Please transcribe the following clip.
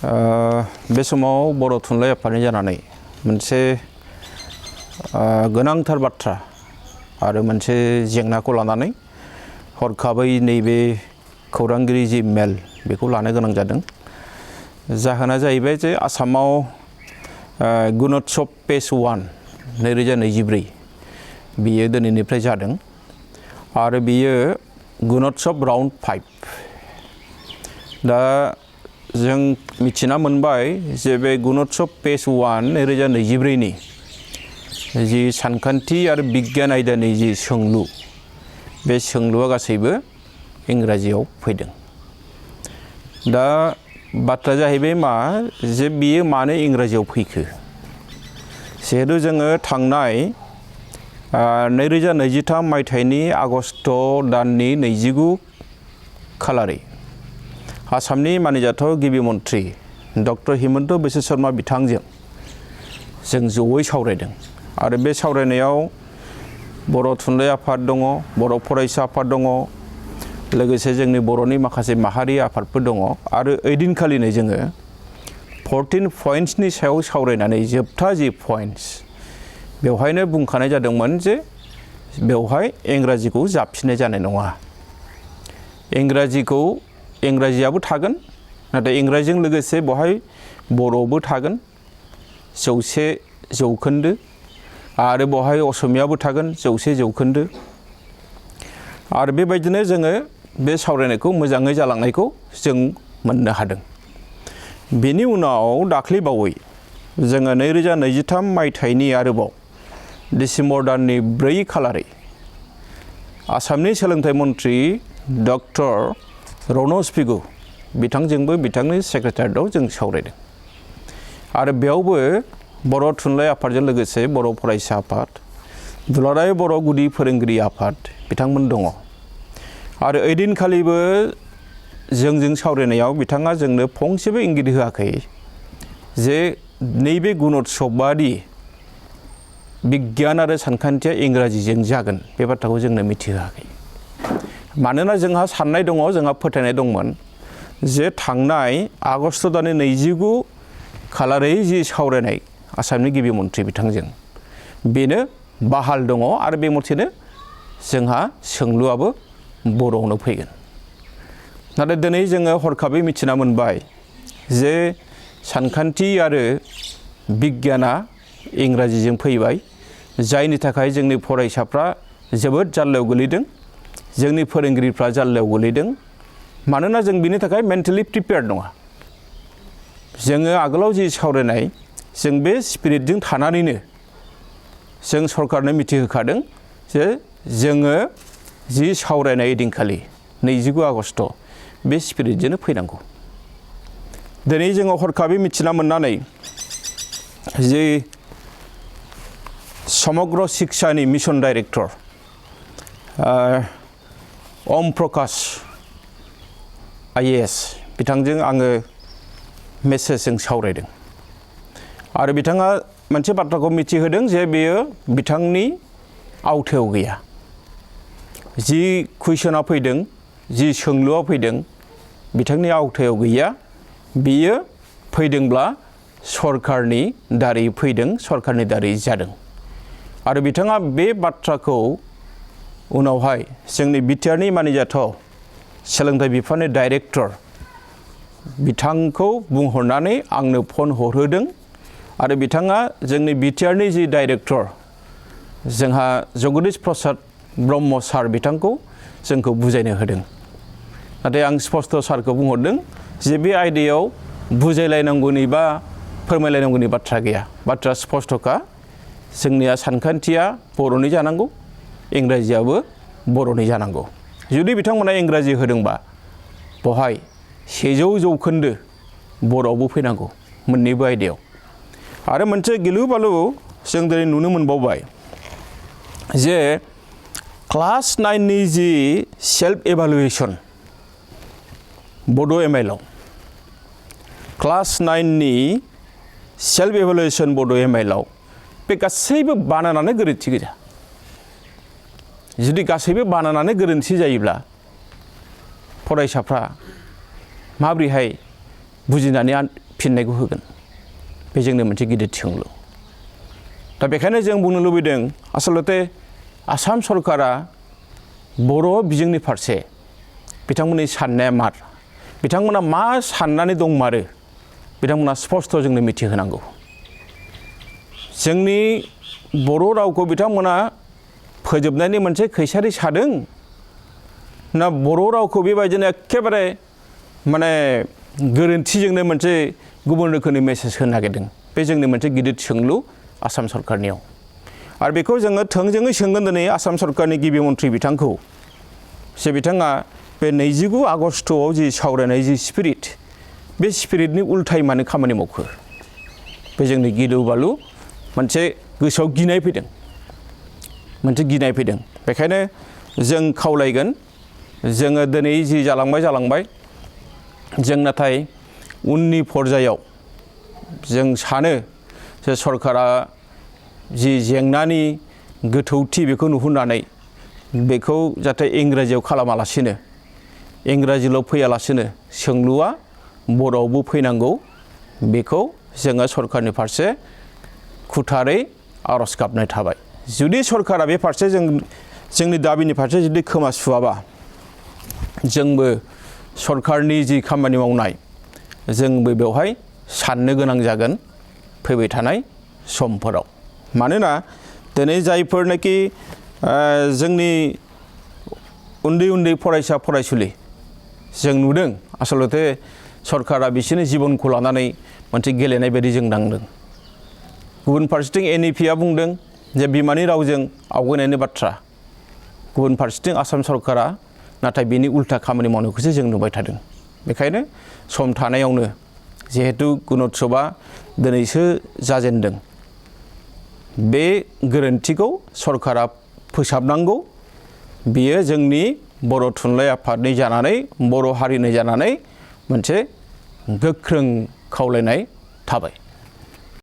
बे समाव बर' थुनलाइ आफादनि जानानै मोनसे गोनांथार बाथ्रा आरो मोनसे जेंनाखौ लानानै हरखाबै नैबे खौरांगिरि जि मेल बेखौ लानो गोनां जादों। जाहोना जाहैबाय जे आसामाव ण-उतसब पेज 1 2024 बियो दिनैनिफ्राय जादों आरो बियो ण-उतसब राउंड 5 दा जों मिथिना मोनबाय जे बे ण-उतसब पेज 1 2024 नि जि सानखान्थि आरो बिगियान आयदानि जि सोंलु बे सोंलुआ गासैबो इंराजियाव फैदों। दा बाथ्रा जाहैबाय मा जे बियो मानो इंराजियाव फैखो जिहेतु जोङो थांनाय 2023 मायथाइनि आगस्ट दाननि 29 खालारै आसामनि मानिजाथाव गिबि मन्थ्रि डक्टर हिमन्त बिश्व शर्मा बिथांजों जों जयै सावरायदों आरो बे सावरायनायाव बर' थुनलाइ आफाद दङ, बर' फरायसा आफाद दङ, लोगोसे जोंनि बर'नि माखासे माहारि आफादफोर दङ आरो ओइदिनखालिनो जोङो 14 पइन्ट्सनि सायाव सावरायनानै जोबथा जि पइन्ट्स बेवहायनो बुंखानाय जादोंमोन जे बेवहाय इंराजिखौ जाबफिननाय जानाय नङा। इंराजियाबो थागोन, नाथाय इंराजिजों लोगोसे बेवहाय बर'बो थागोन 100% आरो बेवहाय असमियाबो थागोन 100% आरो बेबायदिनो जोङो बे सावरायनायखौ मोजाङै जालांनायखौ जों मोननो हादों। बेनि उनाव दाख्लैबावै जोङो 2023 मायथाइनि आरोबाव डिसेम्बर दाननि 4 खालारै आसामनि सोलोंथाइ मन्थ्रि डक्टर ण-उतसब बिथांजोंबो बिथांनि सेक्रेटारियेटआव जों सावरायदों आरो बेयावबो बर' थुनलाइ आफादजों लोगोसे बर' फरायसा आफाद, दुलाराय बर' गुदि फोरोंगिरि आफाद बिथांमोन दङ आरो ओइदिनखालिबो जोंजों सावरायनायाव बिथाङा जोंनो फंसेबो इंगित होआखै जे नैबे ण-उतसबादि बिगियान आरो सानखान्थिया इंराजिजों जागोन बे बाथ्राखौ जोंनो मिथिहोआखै। मानोना जोंहा साननाय दङ, जोंहा फोथायनाय दंमोन जे थांनाय आगस्ट दाननि 29 खालारै जि सावरायनाय आसामनि गिबि मन्थ्रि बिथांजों बेनो बाहाल दङ आरो बे मथेनो जोंहा सोंलुआबो बर'आवनो फैगोन। नाथाय दिनै जोङो हरखाबै मिथिना मोनबाय जे सानखान्थि आरो बिगियाना इंराजिजों फैबाय, जायनि थाखाय जोंनि फरायसाफ्रा जोबोद जाल्लायाव गोलैदों, जोंनि फोरोंगिरिफ्रा जाल्लायाव गोलैदों। मानोना जों बिनि थाखाय मेन्टेलि प्रिपेयार्ड नङा। जोङो आगोलाव जि सावरायनाय जों बे स्पिरिटजों थानानैनो जों सरकारनो मिथिहोखादों जे जोङो जि सावरायनाय दिनखालि 29 आगस्ट बे स्पिरिटजोंनो फैनांगौ। दिनै जोङो हरखाबै मिथिना मोननानै जि समग्र शिक्षानि mission director Om Prakash IAS बिथांजों आङो मेसेजजों सावरायदों आरो बिथाङा मोनसे बाथ्राखौ मिथिहोदों जे बेयो बिथांनि आवथायाव गैया। जि कुइसना फैदों, जि सोंलुआ फैदों बिथांनि आवथायाव गैया। बियो फैदोंब्ला सरकारनि दारै फैदों, सरकारनि दारै जादों आरो बिथाङा बे बाथ्राखौ उनावहाय जोंनि बिटिआरनि मानिजाथाव सोलोंथाइ बिफाननि डाइरेक्टर बिथांखौ बुंहरनानै आंनो फन हरहोदों आरो बिथाङा जोंनि बिटिआरनि जि डाइरेक्टर जोंहा जगदीश प्रसाद ब्रह्म सार बिथांखौ जोंखौ बुजायनो होदों। नाथाय आं स्पष्ट सारखौ बुंहरदों जे बे आयदायाव बुजायलायनांगौनि बा फोरमायलायनांगौनि बाथ्रा गैया। बाथ्रा स्पष्टखा, जोंनिया सानखान्थिया बर'नि जानांगौ, इंराजियाबो बर'नि जानांगौ। जुदि बिथांमोना इंराजि होदोंबा बहाय 100% बर'आवबो फैनांगौ मोननैबो आयदायाव। आरो मोनसे गिलु बालु जों दिनै नुनो मोनबावबाय जे क्लास 9 नि जि सेल्फ इभालुएसन बड' MIL आव क्लास 9 नि सेल्फ इभालुएसन बड' MIL आव बे गासैबो बानानानै गोरोन्थि गोजा। जुदि गासैबो बानानानै गोरोन्थि जायोब्ला फरायसाफ्रा माबोरैहाय बुजिनानै फिननायखौ होगोन बे जोंनि मोनसे गिदिर सोंलु दा बेखायनो जों बुंनो लुबैदों आसलते आसाम सरकारा बर' बिजोंनि फारसे बिथांमोननि साननाया मार बिथांमोना मा साननानै दंमारो बिथांमोना स्पष्ट जोंनो मिथिहोनांगौ जोंनि बर' रावखौ बिथांमोना फोजोबनायनि मोनसे खैसारि सादों ना बर' रावखौ बेबायदिनो एखेबारे माने गोरोन्थिजोंनो मोनसे गुबुन रोखोमनि मेसेज होनो नागिरदों बे जोंनि मोनसे गिदिर सोंलु आसाम सरकारनियाव आरो बेखौ जोङो थोंजोङै सोंगोन दिनै आसाम सरकारनि गिबि मन्थ्रि बिथांखौ जे बिथाङा बे 29 आगस्टआव जि सावरायनाय जि स्पिरिट बे स्पिरिटनि उल्थायै मानो खामानि मावखो बे जोंनि गिलु बालु मोनसे गोसोआव गिनाय फैदों मोनसे गिनाय फैदों बेखायनो जों खावलायगोन जोङो दिनै जि जालांबाय जों नाथाय उननि पर्यायाव जों सानो जे सरकारा जि जेंनानि गोथौथि बेखौ नुहुरनानै बेखौ जाहाथे इंराजियाव खालामालासिनो इंराजिल' फैयालासिनो सोंलुआ बर'आवबो फैनांगौ बेखौ जोङो सरकारनि फारसे खुथारै आर'ज गाबनाय थाबाय जुदि सरकारा बे फारसे जोंनि दाबिनि फारसे जुदि खोमा सुवाबा जोंबो सरकारनि जि खामानि मावनाय जोंबो बेवहाय साननो गोनां जागोन फैबाय थानाय समफोराव मानोना दिनै जायफोरनाखि जोंनि उन्दै फरायसा फरायसुलि जों नुदों आसलते सरकारा बिसोरनि जिबनखौ लानानै मोनसे गेलेनाय बायदि जों नांदों गुबुन फारसेथिं NEP-आ बुंदों जे बिमानि रावजों आवगायनायनि बाथ्रा गुबुन फारसेथिं आसाम सरकारा नाथाय बेनि उल्था खामानि मावनायखौसो जों नुबाय थादों बेखायनो सम थानायावनो जिहेतु ण-उतसबा दिनैसो जाजेनदों बे गोरोन्थिखौ सरकारा फोसाबनांगौ बियो जोंनि बर' थुनलाइ आफादनि जानानै बर' हारिनि जानानै मोनसे गोख्रों खावलायनाय थाबाय